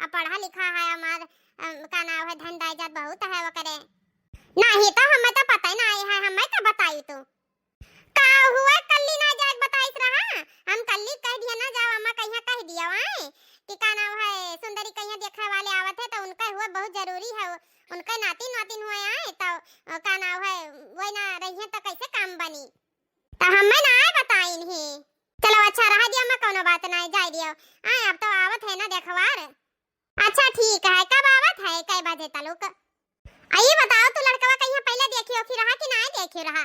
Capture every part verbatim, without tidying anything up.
अब पढ़ा लिखा है हमार, अम, का नाव है, धन दौलत बहुत है ओकरे। नहीं तो हमें तो पता ही नहीं है, हमें का बताई तू। का हुआ, कल्ली ना जाए बताइस रहा? हम कल्ली कह दिया ना, जाओ अम्मा कहिया कह दिया आए कि का नाव है, सुंदरी कहिया देखे वाले आवत है तो उनका हुआ बहुत जरूरी है, उनका नातिन वातिन हुए आए तो, अ, का नाव है, वही ना रही है तो कैसे काम बनी? तो हमें ना आए बताइन ही। चलो अच्छा रहा दिया अम्मा, कोनो बात ना, जाए दियो। आए अब तो आवत है ना देखवार। अच्छा ठीक है, कब आवत है, कै बजे तलुक? आ, ई बताओ, तू लड़कवा कहिया पहिले देखी ओखी रहा कि नाहीं देखी रहा?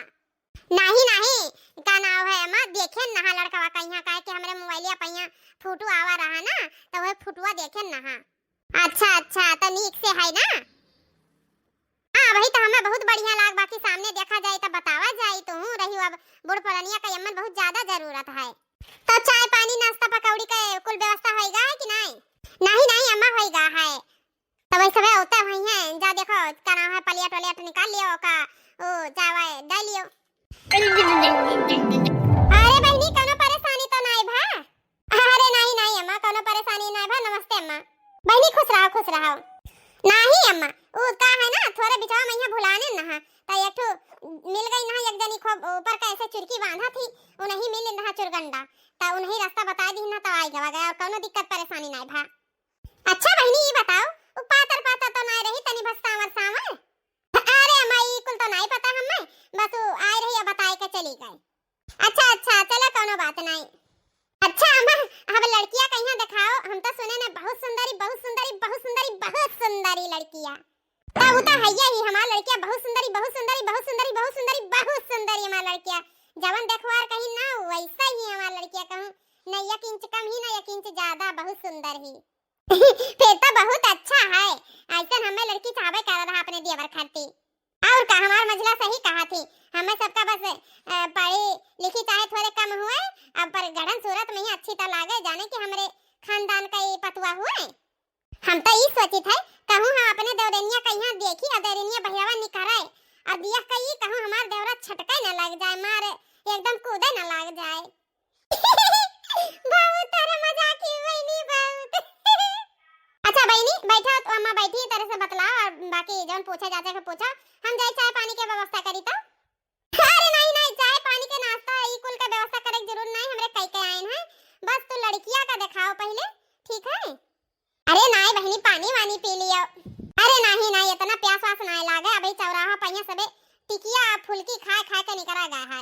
नहीं, नहीं, का नाव है अम्मा, देखे नहा लड़कवा कहिया, काहे कि हमरे मोबाइलिया पहिया फोटो आवा रहा ना, तो वह फोटोवा देखे नहा। अच्छा, अच्छा, तो नीक से है ना? हाँ भाई, तो हमें बहुत बढ़िया लाग, बाकी सामने देखा जाए तो बतावा जाए, तू रही अब बूढ़ पुरनिया का एमन बहुत ज्यादा जरूरत है। तो चाय पानी नाश्ता पकौड़ी का कुल व्यवस्था होइगा है कि नहीं? नहीं, नहीं अम्मा, होइगा है। तो वही सबे होता वही है, जा देखो का नाम है, प्लेट व्लेट निकाल लियो का, ओ चाय वाय डाल लियो। अरे बहिनी, कोनो परेशानी तो नाई भा? अरे नहीं, नहीं अम्मा, कोनो परेशानी नाई भा। नमस्ते अम्मा। बहिनी खुश रहो, खुश रहो। नहीं अम्मा, उ का है ना, थोड़े बिचवा में यहाँ भुलाने नहा, तो एक ठो मिल गई नहा, एक जनी खूब ऊपर का ऐसे चुरकी बांधा थी, उन्हीं मिल नहा चुरगंडा, तो उन्हीं रास्ता बता दी ना, तो आई गवा गया, और कोनो दिक्कत परेशानी नाई भा। अच्छा बहिनी, ई बताओ, उ पातर पातर तो नाई रही, तनी भस सांवर सांवर? अरे अम्मा, ई कुल तो नाई पता हमें, बस उ आए रही, अब बताए के चली गए। अच्छा, अच्छा, चलो, कोनो बात नाई। अच्छा अम्मा, अब लड़किया कहिया दिखाओ, हम तो सुने ने बहुत सुंदरी, बहुत सुंदरी, बहुत सुंदरी, बहुत सुंदरी लड़किया। तो उ तो है ही, हमार लड़किया बहुत सुंदरी, बहुत सुंदरी, बहुत सुंदरी, बहुत सुंदरी, बहुत सुंदरी हमार लड़किया। जवन देखवार कहीं ना, वैसा ही हमार लड़किया कहूँ, न एक इंच कम ही, न एक इंच ज्यादा, बहुत सुंदर ही। फिर तो बहुत अच्छा है, ऐसन हमें लड़की चाहबे कर रहा अपने देवर खातिर। और का, हमार मझला सही कहा थी, हमें सबका बस, अ, पढ़ी लिखी चाहे थोड़े कम हुए, अब पर गढ़न सूरत में ही अच्छी तो लागे, जाने कि हमरे खानदान का ये पतुआ हुए। हम तो ई सोचित है, कहूँ हम अपने देवरनिया कहिया देखी और देवरनिया बहियावा निकरे, और देख के ई कहूँ हमार देवरा छटके न लग जाए, मारे एकदम कूदे न लग जाए। बहुत तारा मजाक ही बहिनी, बहुत। अच्छा बहिनी, बैठा तो अम्मा बैठी, तरह से बतलाओ और बाकी जौन पूछे जाचे के पूछो, हम जाए चाय पानी के व्यवस्था करी तो। अरे नहीं, नहीं, चाय पानी के नाश्ता ई कुल के व्यवस्था करे के जरूर नहीं, हमरे कई के आइन है, बस तू लड़किया का दिखाओ पहले, ठीक है? अरे नहीं बहिनी, पानी वानी पी लियो। अरे नहीं, नहीं, इतना प्यास वास नहीं लागे, अभी चौराहा पहिया सबे टिकिया फुलकी खाए खाए के निकरा गया है।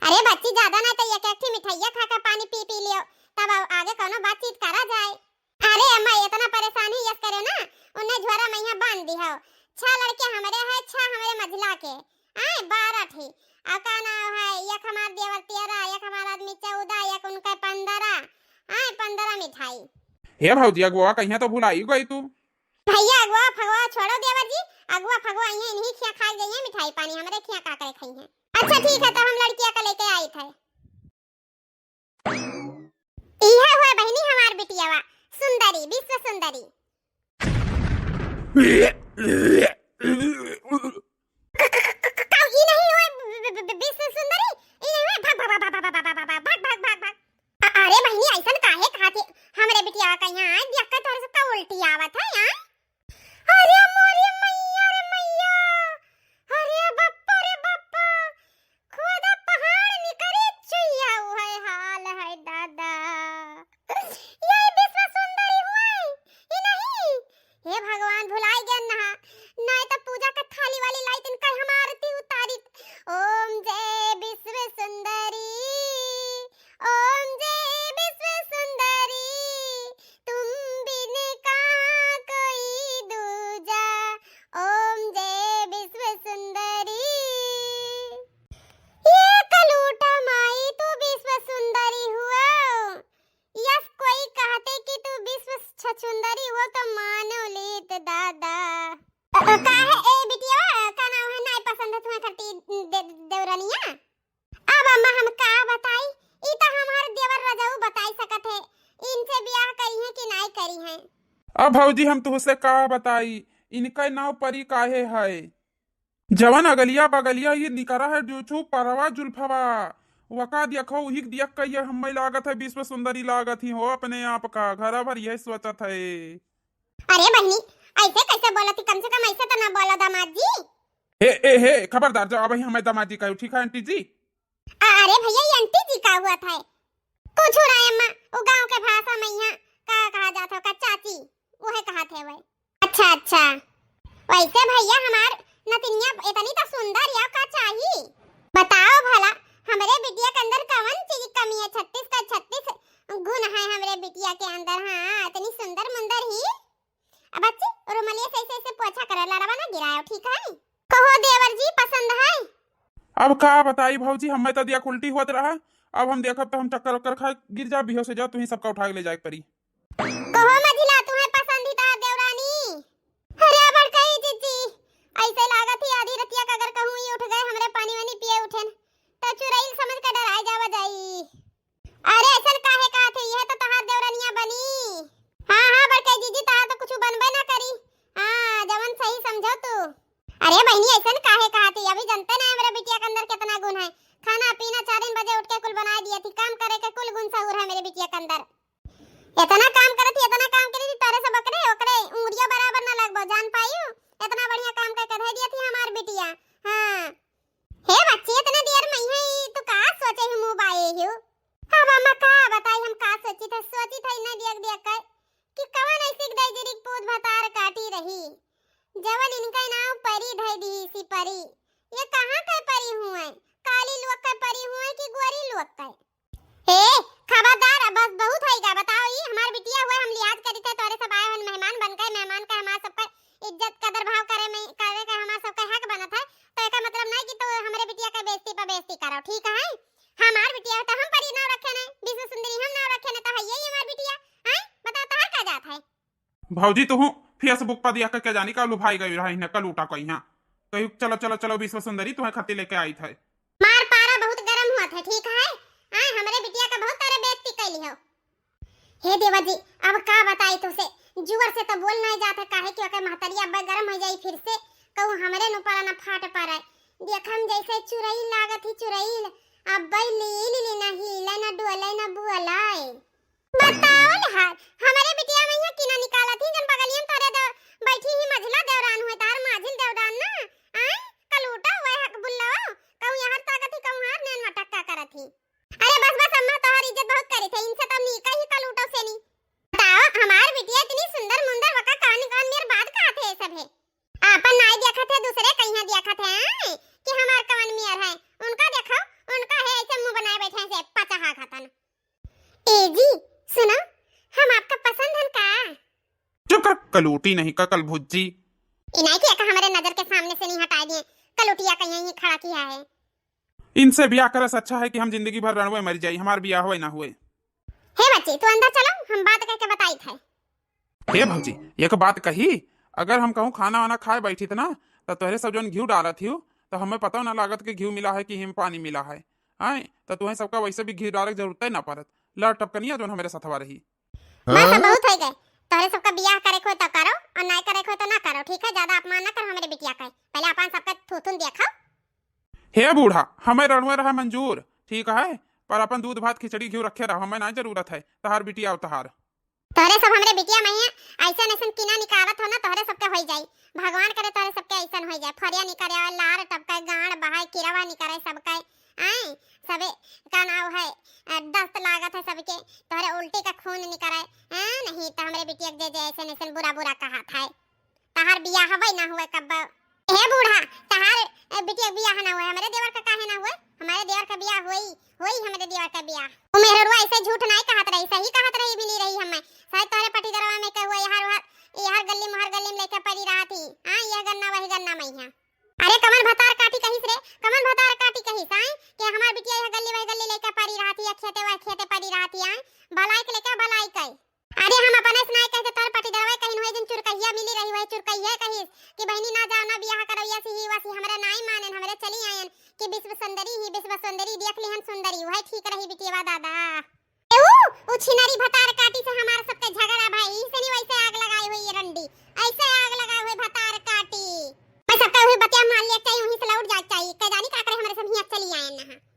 अरे बच्ची, ज्यादा ना तो एक एक ठी मिठाइया खा के पानी पी पी लियो, तब आ-, आगे कोनो बातचीत करा जाए। अरे अम्मा, इतना परेशानी यस करे ना, उन्हें झोरा में यहाँ बांध दी हो। छह लड़के हमरे है, छह हमरे मझला के, आए बारह ठी। और का नाम है, एक हमार देवर तेरह, एक हमार आदमी चौदह, एक उनका पंद्रह, आए पंद्रह मिठाई। हे भौजी, अगुआ कहिया तो भुलाई गई तू। भैया, अगुआ फगुआ छोड़ो देवर जी, अगुआ फगुआ इहाँ इन्हीं खिया खाए जाइए, मिठाई पानी हमरे खिया का करे खाई हैं। अच्छा ठीक है, तो हम लड़किया का लेके आई थे। इहे हुए बहिनी हमार बिटियावा, सुंदरी, विश्व सुंदरी। का ई नहीं हुए वि-, वि-, वि-, विश्व सुंदरी? ई नहीं हुए, भाग, भाग, भाग। अ-, अरे बहिनी, ऐसन काहे कहा थे? हमरे बिटिया कहिया आए, देख के तोरे सबका उल्टी आवत है, आए? अरे मोरे मैया रे मैया, अरे बप्पा रे बप्पा, खुदा पहाड़ निकरे चुइया, उहै हाल है दादा। ये विश्व सुंदरी हुए, ये नहीं। हे भगवान, भुलाई गया ना, नहीं तो पूजा के थाली वाली लाइत इनका हम आरती उतारित। ओम जय विश्व सुंदरी, ओम जय विश्व सुंदरी, तुम बिन कहाँ कोई दूजा, ओम जय विश्व सुंदरी। ये कलूटा माई, तू विश्व सुंदरी हुआ, यस कोई कहते कि तू विश्व छछुंदरी हुआ तो मानो लेत दादा। अ, अ, का है ए बिटिया, का नाम है, नाई पसंद है तुम्हें खट्टी दे-, देवरनिया? अब अम्मा हम का बताई, ई तो हमार देवर रजऊ बताई सकत है, इनसे बियाह करी है कि नाई करी है। अब भौजी हम तुहसे का बताई, इनका नाव परी काहे है? जवन अगलिया बगलिया ये निकरा है जो छू परवा जुल्फवा, वका देखो उही के देख के ये हम्मे लागत है विश्व सुंदरी लागत ही हो अपने आप का, घरा भर यही सोचत है। अरे बहिनी, ऐसे कैसे बोलत ही? कम से कम ऐसे तो ना बोलो दामाद जी। हे, ए, हे, खबरदार, जब अबही हमें दामाद जी कहो, ठीक है आंटी जी? अरे भैया, ये आंटी जी का हुआ था? कुछ हो रहा है अम्मा, वो गांव के भाषा में यहाँ का कहा जात है, का चाची, वो है कहा थे वह। अच्छा, अच्छा। वैसे भैया, हमार नतिनिया इतनी तो सुंदर या का चाही? बताओ भला, हमरे बिटिया के अंदर कवन चीज कमी है? छत्तीस का छत्तीस गुण है हमरे बिटिया के अंदर। हाँ, इतनी सुंदर मुंदर ही। अब बच्ची, रुमालिया से ऐसे ऐसे पोछा करे, लड़वा ना गिरायो, ठीक है? कहो देवर जी, पसंद है? अब का बताई भौजी, हमें तो दिया उल्टी होत रहा। अब हम देखब तो हम चक्कर वक्कर खाए गिर जा, बेहोश हो जा, तुही सबका उठा के ले जाए के पड़ी। कहो मझिला, तुम्हें पसंद ही तहार देवरानी? अरे बड़कई जीजी, ऐसे लागत ही आधी रतिया का अगर कहूँ ये उठ गए, हमरे पानी वानी पिए उठेन, तो चुरैल समझ के डराए जावा जाई। अरे ऐसन काहे कहत है, यह तो तहार देवरनिया बनी। हाँ, हाँ, बड़कई जीजी, तहार तो कुछ बनबे ना करी। हाँ, जवन सही समझो तू। अरे बहिनी, ऐसन काहे कहत है, अभी जानते ना हमरे बिटिया के अंदर कितना गुण है। खाना पीना चार बजे उठ के कुल बनाए दिया थी, काम करे के कुल गुण सहूर है मेरे बिटिया के अंदर। इतना काम करत ही, इतना काम करत ही, तोरे सब ओकरे, ओकरे उंगलियों बराबर ना लगबो, जान पायू? इतना बढ़िया काम करके धर दिया थी हमार बिटिया। हाँ। हे बच्ची, इतने देर में ही तू का सोचे ही मुँह बाए ही? अब अम्मा का बताई हम का सोची था, सोची था इन्हें दिया दिया कर कि कवन ऐसी दैजरिक पूत भतार काटी रही, जवन इनका नाम परी धई दी सी परी। ये कहाँ के परी हुए? काली लोग के परी हुए कि गोरी लोग के? ए, खबरदार, अब बस बहुत होइगा। बताओ, ई हमार बिटिया हुए, हम लिहाज करी थे, तोरे सब आए हन मेहमान बन के, मेहमान का हमार सबका इज्जत कदर भाव करे में, करे के हमार सबका हक बनत है, तो एकर मतलब नहीं कि तू हमरे बिटिया के बेइज्जती पर बेइज्जती करो, ठीक है? हमार बिटिया है तो हम परी नाम रखे नहीं, विश्व सुंदरी हम नाम रखे नहीं, तो है यही हमार बिटिया, हैं? बताओ, तोहार का जात है? भौजी, तुहू Facebook पर दिया के, के जानी का लुभाई गई रहा इन्हें कलूटा को यहाँ। कही, "चलो, चलो, चलो, विश्व सुंदरी तुम्हें खत्ती लेके आई थे।" मार पारा बहुत गरम हुआ था, ठीक है? आए, हमरे बिटिया का बहुत तारे बेइज्जती कैली हो। हे देवा जी, अब का बताई तुसे, जुअर से तो बोल नहीं जात है, काहे कि ओकर महतरिया अब गरम हो जाई फिर से, कहूँ हमरे नु पारा ना फाट पारे। देखम जैसे चुरैल लागत ही चुरैल, अब लील ली ना हीले ना डोले ना बुअलाए। बताओ ले हाल, हमरे बिटिया में यहाँ किना निकालत ही, जन बगलियन तोरे दे-, बैठी ही मझिला देवरान हुए, तार माझिल देवरान ना, आय, कलूटा हुए हक बुल्लवा, कहूँ यहाँ ताकत ही, कहूँ हार नैन मटक्का करत ही। अरे बस, बस अम्मा, तोहर इज्जत बहुत करे थे, इनसे तो नीका ही कलूटो से नी। बताओ, हमार बिटिया इतनी सुंदर मुंदर वका कान कान मेर बात कहा थे सब है। आपन नाई देखत है, दूसरे कहीं देखत है, आय, कि हमार कवन मेर है, उनका देखो, उनका है ऐसे मुंह बनाए बैठे हैं से पचहा खातन। ए जी, सुनो, हम आपका पसंद हन का? चुप कर, कलूटी नहीं का कलभुज्जी। इनाई के का हमरे नजर के सामने से नहीं हटाए दिए, कलूटिया का यहीं खड़ा किया है। इनसे ब्याह करे से अच्छा है कि हम जिंदगी भर रणवे मर जाई, हमार ब्याह होए ना होए। हे बच्ची, तू अंदर चलो, हम बात कह के बताई थे। हे भौजी, एक बात कही, अगर हम कहूँ खाना वाना खाए बैठी थे ना, तो तोहरे सब जौन घी डालत हियो, तो हमें पता ना लागत कि घी मिला है कि हिम पानी मिला है। आए, तो तुम्हें सबका वैसे भी घी डाले के जरूरत ही ना पड़त। लड़ टपकनिया जौन हमारे साथवा रही। बस, अब बहुत हो गए। तोहरे सबका बियाह करे को तो करो और ना करे को तो ना करो, ठीक है? ज्यादा अपमान ना करो हमारे बिटिया का। पहले अपन सबका थूथुन देखो। हे बूढ़ा, हमें रणवे रहा मंजूर, ठीक है, पर अपन दूध भात खिचड़ी घी रखे रहा, हमें ना जरूरत है तहार बिटिया और तहार। तोहरे सब हमरे बिटिया में ही ऐसन ऐसन किना निकालत हो ना, तोहरे सबके होई जाई। भगवान करे तोहरे सबके ऐसन होई जाए, फरिया निकरे, लार टपके, गांड बहाए, किरवा निकरे सबके। आए, सबे का नाव है, अ, दस्त लागत है सबके, तोहरे उल्टी का खून निकरे। हाँ, नहीं तो हमरे बिटिया के जे जे ऐसन ऐसन बुरा बुरा कहा था। तहार बियाह हवे ना हुए कब? हे बूढ़ा, तहार, ए, बिटिया के बियाह ना हुए, हमरे देवर का काहे ना हुए? हमारे देवर का बियाह होई, होई हमरे देवर का बियाह। वो मेहरुआ ऐसे झूठ नाई कहत रही, सही कहत रही, मिली रही हमें। शायद तोहरे पटीदरवा में के हुए, यार, यार, यार गली मोहर गली में लेके पड़ी रहा थी। हाँ, यह गन्ना वही गन्ना में है। अरे कमल भतार काटी कहिस रे, कमल भतार काटी कहिस, आए, कि हमार बिटिया यह गली वही गली लेके पड़ी रहा थी, या खेते वह खेते पड़ी रहा थी, आए, भलाई के लेके भलाई के। अरे हम अपने से नाई कहते, तोर पटीदारवा कहिन हुए, जिन चुरकहिया मिली रही, वही चुरकहिया कहिस कि बहिनी ना जाओ, ना बियाह करो, या सी ही वासी हमरे नाई मानेन, हमरे चली आयन कि विश्व सुंदरी ही, विश्व सुंदरी देख लिहन सुंदरी, वही ठीक रही बिटिया दादा। ए ऊ, ऊ छिनरी भतार काटी से हमार सबके झगड़ा भाई, ई से नहीं वैसे आग लगाई हुई ये रंडी, ऐसे आग लगाई हुई भतार काटी। मैं सबका वही बतिया मान लिया, चाहे वहीं से लौट जाए चाहिए, के जानी का करे हमरे सब हियाँ चली आयन ना।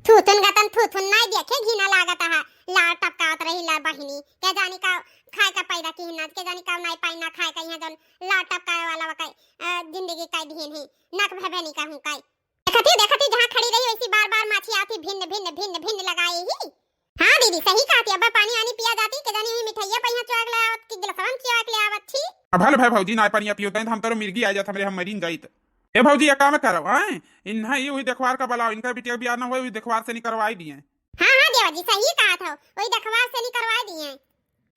थूथुन गतन थूथुन नाई देखे घिना लागत हा। लार टपकावत रही लार बहिनी। के जानी का खाए का पैदा किहिन ना, के जानी कब नाई पाई ना खाए का, यहाँ जौन लाट टपकाए वाला वकै, अ, जिंदगी कै दिहिन ही, नक भे भे नहीं कहूँ कै। देखती, देखती जहाँ खड़ी रही वैसी बार बार माछी आती भिन्न भिन्न भिन्न भिन्न लगाए ही। हाँ दीदी, सही कहती, अब्बा पानी आनी पिया जाती, के जानी वही मिठाइया पहिया चुआ के ले आवत कि गिलसवन चुआ के ले आवत थी। अब हल भाई भौजी नाई पानी पियो तैं हम तोरो मिर्गी आ जात हमरे हम मरीन जाइत। ए भौजी, एक काम करो, हैं? इन्हें ही वही देखवार का बुलाओ, इनका बिटिया बियाह ना हुआ, वही देखवार से निकरवाई दिए। हाँ, हाँ, देवर जी, सही कहत हो, वही देखवार से निकरवाई दिए।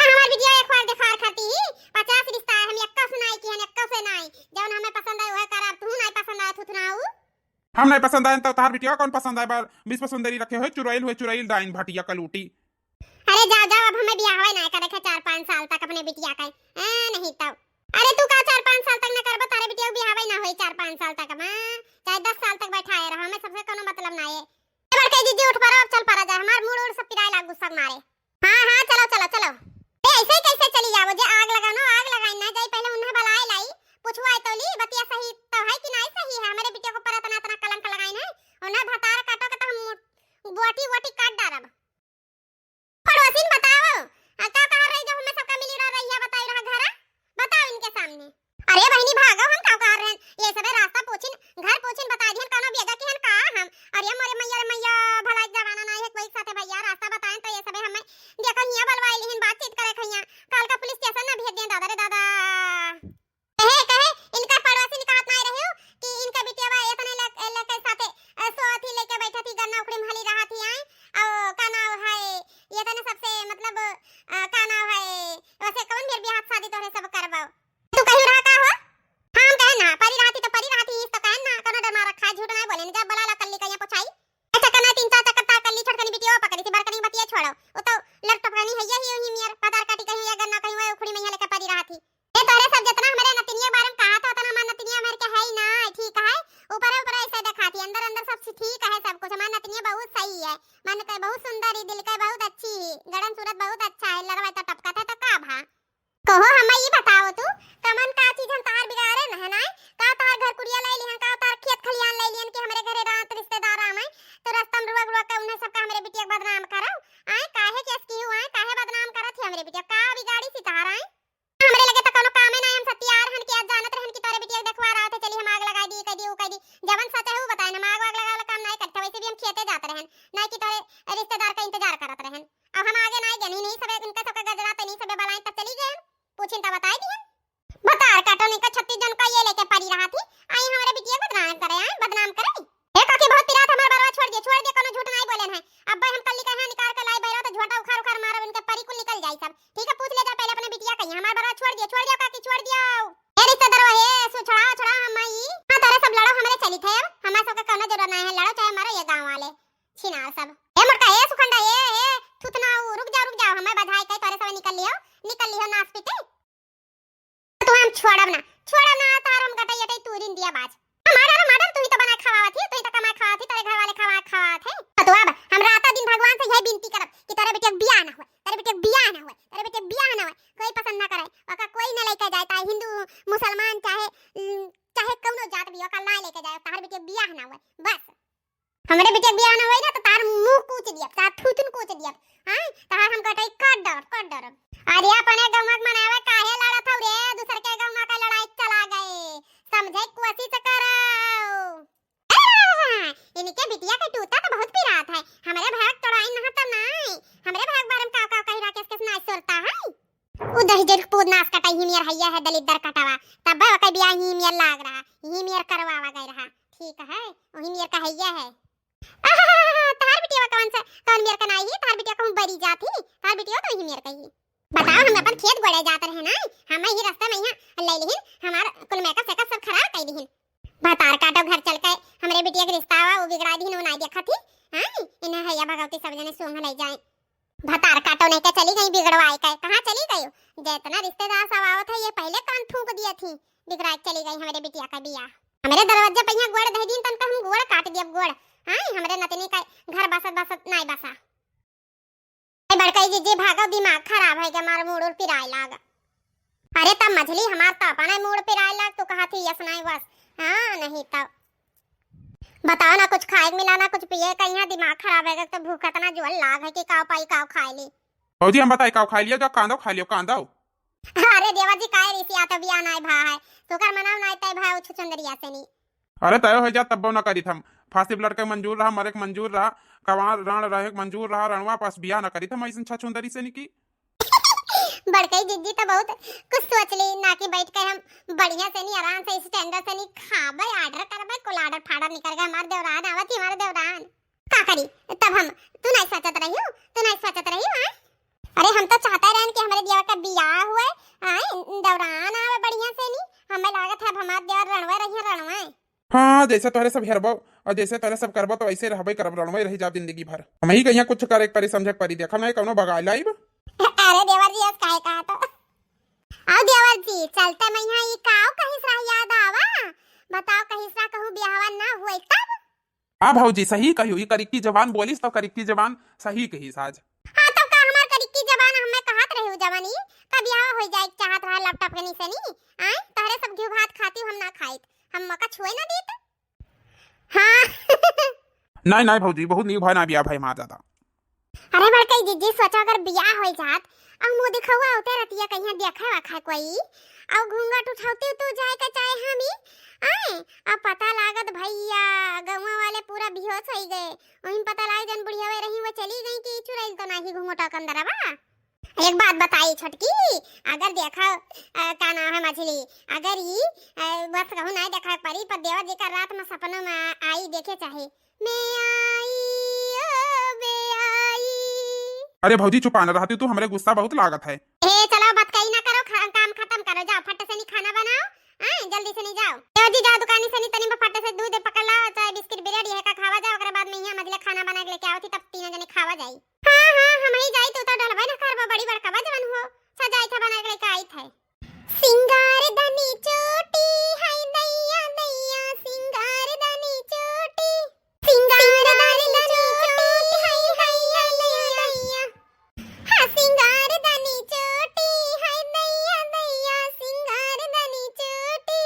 हमार बिटिया एक बार देखवार खाती ही, पचास रिश्ता है, हम एक्का से नाई किहन, एक्का से नाई, जौन हमें पसंद आए, वह करब, तू नाई पसंद आए, थुथुनाऊ। हम नाई पसंद आए, तो तोहार बिटिया कौन पसंद आए, बार बीस पसंद रखे हुए, चुराइल हुए, चुराइल डाइन भटिया कलूटी। अरे जाओ, जाओ, अब हमें बियाहवे ना करे के चार पाँच साल तक अपने बिटिया का। ए, नहीं तो। अरे तू का चार पाँच साल तक ना करबो, तारे बिटिया के बियाहवे ना होई चार पाँच साल तक, माँ, चाहे दस साल तक बैठाए रहो, हमें सबसे कोनो मतलब ना है। ए बड़के जीजी उठ पड़ो, अब चल पड़ा जाए, हमार मूड उड़ सब पिराए लाग गुस्सा के मारे। हाँ, हाँ, चलो, चलो, चलो। ए, ऐसे ही कैसे चली जाओ, जे आग लगानो, आग लगाई ना जाई, पहले उन्हें बुलाए लाई, पूछवाए तो ली, बतिया सही तो है कि नहीं सही है, हमारे बिटिया के ऊपर इतना, इतना कलंक लगाई है, उन्हें भतार काटो के तो हम मु-, बोटी, बोटी काट डारब। पड़ोसिन बताओ, आ, का कहा रही जब हमें सबका मिली रहा रहिया बताई रहा घरा? बताओ इनके सामने। अरे बहिनी भागो, हम का कहा रहन? ये सबे रास्ता पूछिन, घर पूछिन बताई दिहन, कौनो बेगा किहन का हम? अरे मोरे मैया रे मैया, भला एक जमाना ना है कोई साथे भैया रास्ता बताएं तो ये सबे हमें देखो हियां बलवाई लिहिन बातचीत करे खैया, काल का पुलिस स्टेशन ना भेज दें दादा रे दादा। कहे, कहे, इनका पड़ोसिन कहत नाई रहे हो कि इनका बिटियावा एतने लक-, लके साथे, अ, सोवत ही लेके बैठत ही, गन्ना उखड़ी में हली रहत ही आए, और का नाव है, एतने सबसे, मतलब, अ, का नाव है, वैसे कौन बेर बियाह शादी तोहरे सब करबाओ? तू कहीं रहा का हो? हम कहे ना, परी रहती तो परी रहती, इस तो कहे ना, कोनो डर मार रखा है, झूठ नाई बोले, जब बोला ला कल्ली कहीं पुछाई। अच्छा, कना तीन चार चक्कर ता कल्ली छोटकनी बिटियावा पकड़ी थी, बड़कनी बतिया छोड़ो, वो तो लड़ टपकनी है यही, यही मियर, पदार काटी कहीं या गन्ना कहीं, वह उखड़ी में यहाँ लेके परी रहती। ए, तोहरे सब जितना हमरे नतिनिया के बारे में कहा था, उतना हमार नतिनिया हमरे के है ही ना, ठीक है? ऊपर ऊपर ऐसे दिखाती, अंदर अंदर सब सी-, ठीक है सब कुछ। हमार नतिनिया बहुत सही है, मन के बहुत सुंदर ही, दिल के बहुत अच्छी ही, गड़न सूरत बहुत अच्छा है, लड़वा तो टपकत है तो का भा? कहो, हमें ई बताओ तू, कमन का चीज हम तहार बिगाड़े न है ना? का तहार घर कुड़िया ले लिहन, का तहार खेत खलियान ले लिहन कि हमरे घरे रात रिश्तेदार आवे, तो रास्ता में रुआ रुआ के उन्हें सबका हमरे बिटिया के बदनाम करो? आए, काहे केस की हुआ है, काहे बदनाम करत है हमरे बिटिया? का बिगाड़ी सी तहार आए? हमरे लगे तो कोनो कामे ना, हम सत्यार हन कि आज जानत रहन कि तोरे बिटिया के देखवार आवत है, चली हम आग लगाई दी, कह दी, ऊ कह दी। जवन सच है ऊ बताए, हम आग वाग लगावे वाला काम नाई करते, वैसे भी हम खेते जात रहन, नाई कि तोरे रिश्तेदार का इंतजार करत रहन। अब हम आगे नाई गनी, नहीं सबे इनका सबका गजरा तो नहीं सबे बलाएं तब चली गए हम, पूछिन तब बताई दिहन। बतार काटो नहीं का छत्तीस जन का ये लेके पड़ी रहा थी, आई हमरे बिटिया के बदनाम करे, आए बदनाम करे। ए काकी, बहुत पिरात हमार बरवा, छोड़ दिए, छोड़ दिए, कोनो झूठ नाई बोले हैं। अब भाई हम कल्ली कहे निकाल के लाई बैरा तो झोटा उखाड़ उखाड़ मारब, इनके परी कुल निकल जाई सब। ठीक है, पूछ ले जा पहले अपने बिटिया कहीं, हमार बरवा छोड़ दिए, छोड़ दियो काकी, छोड़ दियो। ए रिश्तेदार हे, सु-, छोड़ाओ, छोड़ाओ हम आई। हाँ, तोरे सब लड़ो, हमरे चली थे अब, हमारे सबके कोनो जरूरत नहीं है, लड़ो चाहे मारो ये गाँव वाले छिनार सब। ए मोटका, ए सुखंडा, ए, ए थुथना, ऊ रुक जाओ, रुक जाओ, हमें बधाई कहे तोरे सब निकल लियो, निकल लियो नास पीटे। तो हम छोड़ब ना, छोड़ब ना, तार हम गटई अटई तूरिन दिया बाज। माडर, माडर, तू ही तो बनाए खवावत ही, तू ही तो कमाए खवावत ही, तेरे घर वाले खवाए खवावत है। तो अब हम राता दिन भगवान से यही विनती करब कि तेरे बेटे के बियाह ना हुए, तेरे बेटे के बियाह ना हुए, तेरे बेटे के बियाह ना हुए, कोई पसंद ना करे, ओका कोई ना लेके जाए, चाहे हिंदू, मुसलमान, चाहे, उम, चाहे कौनो जात भी, ओका ना लेके जाए, तार बेटे के बियाह ना हुए, बस। हमरे बिटिया के बियाह ना होई ना तो तार मुंह कूच दियब, तार थूथुन कूच दियब। हाँ, तार हम कटई कर डर, कर डर। अरे अपने गौवा के मनावे काहे लड़त हौ रे? दूसर के गौवा के लड़ाई चला गए। समझे कोशिश करो। ए, इनके बिटिया के टूटा तो बहुत पिरात है। हमरे भाग तोड़ाई ना तो नाई। हमरे भाग बारे में का का कही राकेश के सुनाई सुरता है। उ दहिजर पूत नास कटा ही मियर हैया है दलिद्दर कटवा। तब ओके बियाह ही मियर लाग रहा, ही मियर करवावा गए रहा। ठीक है, वही मियर का हैया है। आहा, तहार बिटिया कौन सा, कौन मियर का नाई है? तहार बिटिया कहूँ बरी जात ही, तहार बिटिया तो ही मियर का ही। बताओ, हम अपन खेत गोड़े जात रहे ना, हम ही रास्ता में यहाँ ले लिहिन, हमार कुल मेका सेका सब खराब कर दिहिन। भतार काटो घर चल के, हमरे बिटिया के रिश्ता हुआ, वो बिगड़ा दिहिन, वो नाई देखा थी। हाँ, इन्हें हैया भगवती सब जने सूंघ ले जाए। भतार काटो नहीं के चली गई बिगड़वाए के, कहाँ चली गई? जितना रिश्तेदार सब आवत है, ये पहले कान फूंक दिया थी, बिगड़ा के चली गई हमरे बिटिया का बियाह। हमरे दरवाजे पे यहाँ गोड़ धई दिन तन का हम गोड़ काट दियब गोड़। हाँ, हमरे नतनी का घर बसत बसत नाई बसा। ए बड़कई जीजी भागो, दिमाग खराब है के मार मूड उड़ पिराए लाग। अरे तब मझली हमार तो अपने मूड पिराए लाग, तू कहा थी यस नाई बस। हाँ, नहीं तब। बताओ ना, कुछ खाए के मिला ना, कुछ पिए का, यहाँ दिमाग खराब है, तो भूख इतना जोर लाग है कि काव पाई काव खाए ली। भौजी, हम बताई, काउ खाइ लियो, जाउ कांदो खाइ लियो, कांदो। अरे देवर जी, काहे रिसियात हो, बियाह नाई भा है, तोकर मनउ नाई तय भा, उ छुछुंदरिया से नी। अरे तय होइ जात तब्बो न करित हम, फांसी लड़के मंजूर रहा, मरे के मंजूर रहा, कवार रण रहे के मंजूर रहा, रणवा पास बियाह न करित हम अइसन छछुंदरी से नी की। बड़कई जिज्जी तो बहुत कुछ सोच ली ना कि बैठ के हम बढ़िया से नी, आराम से, standard से नी खाबे, order करबे, कुल order फाडर निकल गए, हमार देवरान आवत ही, हमार देवरान। का करी तब हम, तू नाई सोचत रही हो, तू नाई सोचत रही हो, आय? अरे हम तो चाहते रहन कि हमरे देवर का बियाह हुए, आय, देवरान आवे बढ़िया से नी, हमें लागत है अब हमार देवर रणवे रही, रणवे। हाँ, जैसे तोहरे सब हेरबो अउर जैसे तोहरे सब करबो, तो वैसे रहबे करब, रणवे रही जाब जिंदगी भर। हमही कहिया कुछ करे के परी, समझे के परी, देखब ना कौनो बगाई लाइब। अरे देवर जी, ऐस काहे कहा तो? आओ देवर जी, चलते मैं यहाँ ई काव कहिस रहा याद आवा? बताओ, कहिस रहा कहूँ बियाहवा ना हुए तब? हाँ भौजी, सही कहियो, ई करिक्की जबान बोलिस तो करिक्की जबान सही कहिस आज। हाँ, तब का हमार करिक्की जबान हमें कहत रही उ जवानी, का बियाह होइ जाए के चाहत रहा लपटप के निसनी? आय, तहरे सब घिउ भात खाती हम ना खाइत, हम मका छुए ना दीत। हाँ। नहीं, नहीं भौजी, बहुत नीक भय ना बियाह भय मार ज्यादा। अरे बड़कई जिज्जी, सोचा अगर बियाह होइ जात, अउ मुँह दिखौआ होते रतिया कहिया देखे वाखे कोई, अउ घूंघट उठौती तू जाए के चाहे हमी, आय, अब पता लागत भैया, गौवा वाले पूरा बेहोश होइ गए। वहीं पता लागे जन बुढ़ियावे रही, वो चली गई कि चुरैल तो नाही घूंघटा के अंदरवा। एक बात बताई छोटकी, अगर देखा, अ, का नाम है मझली, अगर ई, अ, बस कहूँ ना देखा परी, पर देवर जी का रात में सपनों में आई देखे चाहे, "मैं आई, ओ बे आई।" अरे भौजी चुपा न रहती तू, हमरे गुस्सा बहुत लागत है। ए चलो बतकई ना करो, खा-, काम खतम करो, जाओ फट से नी खाना बनाओ, आय, जल्दी से नी जाओ। देवर जी जाओ दुकानी से नी तनी फट से दूध पकड़ लाओ, चाहे बिस्किट ब्रेड यह का खावा जाओ, ओकरे बाद में यहाँ मझले खाना बना के लेके आवती, तब तीनों जने खावा जाई। हाँ, हाँ, हमही जाई, तू तो डलबे न करबो, बड़ी बड़का बा जवन हो, सजाई था बना के लेके आई थे। सिंगार दनी चोटी, हाय दैया दैया, सिंगार दनी चोटी। सिंगार दनी चोटी, हाय दैया दैया। हाँ, सिंगार दनी चोटी, हाय दैया दैया, सिंगार दनी चोटी।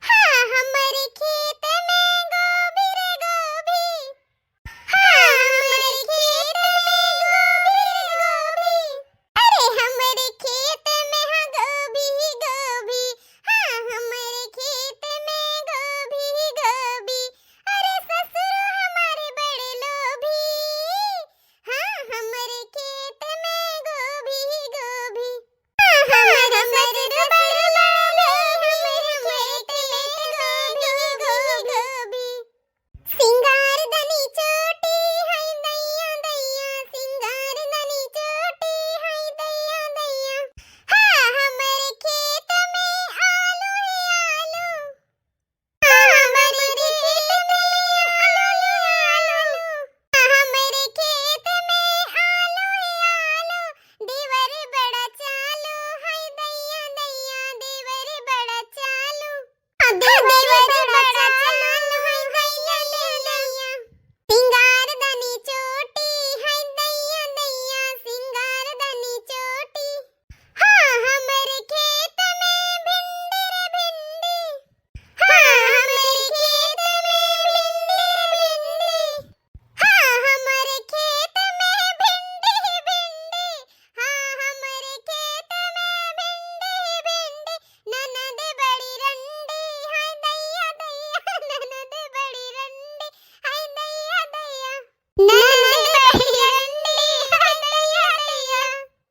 हाँ, हमरे खेत में गोभी रे गोभी, हाँ, हमरे खेत में गोभी रे गोभी। अरे, हमरे खेत में हा गोभी ही गोभी। हाँ, हमरे खेत में गोभी ही गोभी। अरे, ससुर हमारे बड़े लोभी। हाँ, हमरे खेत में गोभी ही गोभी। हाँ, हमरे ससुर बड़े लोभी। हमरे खेत में गोभी ही गोभी। सिंगार दनी चोटी, हाय दैया दैया, सिंगार दनी चोटी, हाय दैया दैया। हाँ, हमरे खेत में आलू ही आलू। हाँ, हमरे खेत में आलू ही आलू। हाँ, हमरे खेत में आलू ही आलू। देवर बड़ा चालू, हाय दैया दैया, देवर बड़ा चालू। देवर बड़ा चालू, हाय दैया दैया। सिंगार दनी चोटी, हाय दैया दैया, सिंगार दनी चोटी। हाँ, हमरे खेत में भिंडी रे भिंडी। हाँ, हमरे खेत में भिंडी रे भिंडी। हाँ, हमरे खेत में भिंडी ही भिंडी। हाँ, हमरे खेत में भिंडी ही भिंडी। ननद बड़ी रंडी, हाय दैया दैया, ननद बड़ी रंडी, हाय दैया दैया। ननद बड़ी रंडी, हाय दैया दैया।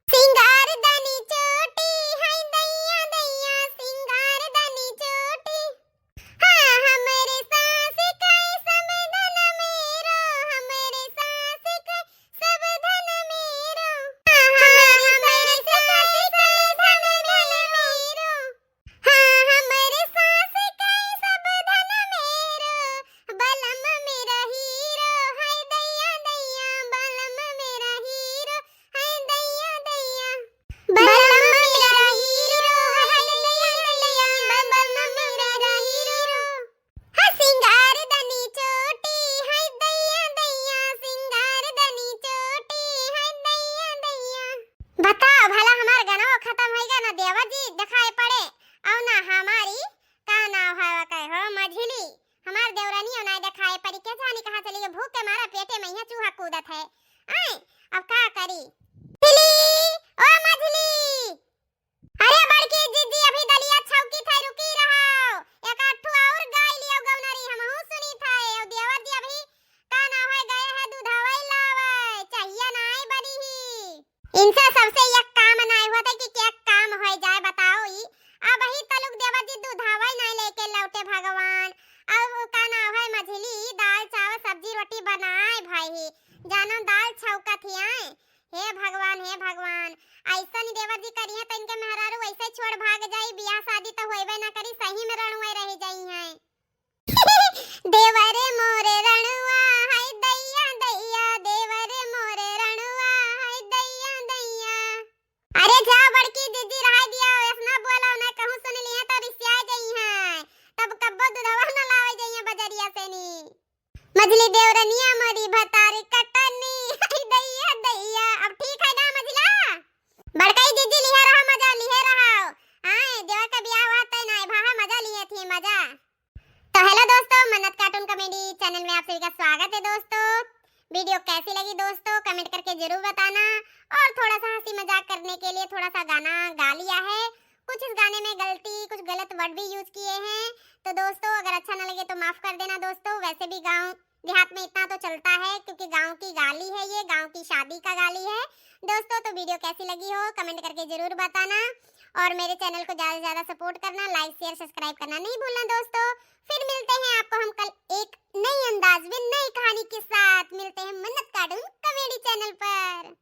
सिंगार दनी चोटी, हाय दैया दैया, सिंगार दनी चोटी। हाँ, हमरे सास के सब धन मेरो, हमरे सास के सब धन मेरो। हाँ, हमरे सास के सब धन मेरो। हाँ, हमरे सास के सब धन मेरो। बलम मेरा हीरो, हाय दैया दैया, बलम मेरा हीरो, हाय दैया दैया। बलम मेरा हीरो, हाय दैया दैया, बलम मेरा हीरो। हाँ, सिंगार दनी चोटी, हाय दैया दैया, सिंगार दनी चोटी, हाय दैया दैया। बताओ भला, हमार गनवा खतम होइगा ना देवर जी देखाए पड़े, अउ ना हमारी, का नाव है वो कहे हो, मझिली, हमार देवरनियो ना देखाए पड़ी, के जानी कहाँ चली गई, भूख के मारा पेटे में यहाँ चूहा कूदत है। आए, अब का करी? मझिली, छोड़ भाग जाई, बियाह शादी तो होइबे ना करी, सही में रणुआ रह जाई हैं। देवरे मोरे रणुआ, हाय दैया दैया, देवरे मोरे रणुआ, हाय दैया दैया। अरे जा बड़की दीदी, रहाई दिया, ऐसना बोला ना, कहूँ सुन लिया तो रिसिया जाई हैं, तब कब्बो दूधवा न लावे जाई हैं बजरिया से नी। मझली देवरनिया मोरी भतारी कटनी, हाय दैया दैया। अब ठीक है ना मझला? बड़काई दीदी लिहे रहा मजा, लिहे रहा। आए, देवर का बियाह हुआ तय ना, भाहा मजा लिए थी, मजा। तो हेलो दोस्तों, मन्नत कार्टून कॉमेडी चैनल में आप सभी का स्वागत है दोस्तों। वीडियो कैसी लगी दोस्तों, कमेंट करके जरूर बताना। और थोड़ा सा हंसी मजाक करने के लिए थोड़ा सा गाना गा लिया है, कुछ इस गाने में गलती, कुछ गलत वर्ड भी यूज़ किए हैं। तो दोस्तों, अगर अच्छा ना लगे तो माफ़ कर देना दोस्तों। वैसे भी गाँव देहात में इतना तो चलता है, क्योंकि गाँव की गाली है ये, गाँव की शादी का गाली है। दोस्तों, तो वीडियो कैसी लगी हो, कमेंट करके जरूर बताना। और मेरे चैनल को ज़्यादा से ज़्यादा सपोर्ट करना, लाइक, शेयर, सब्सक्राइब करना नहीं भूलना दोस्तों। फिर मिलते हैं आपको हम कल एक नई अंदाज में नई कहानी के साथ। मिलते हैं मन्नत कार्टून कॉमेडी चैनल पर।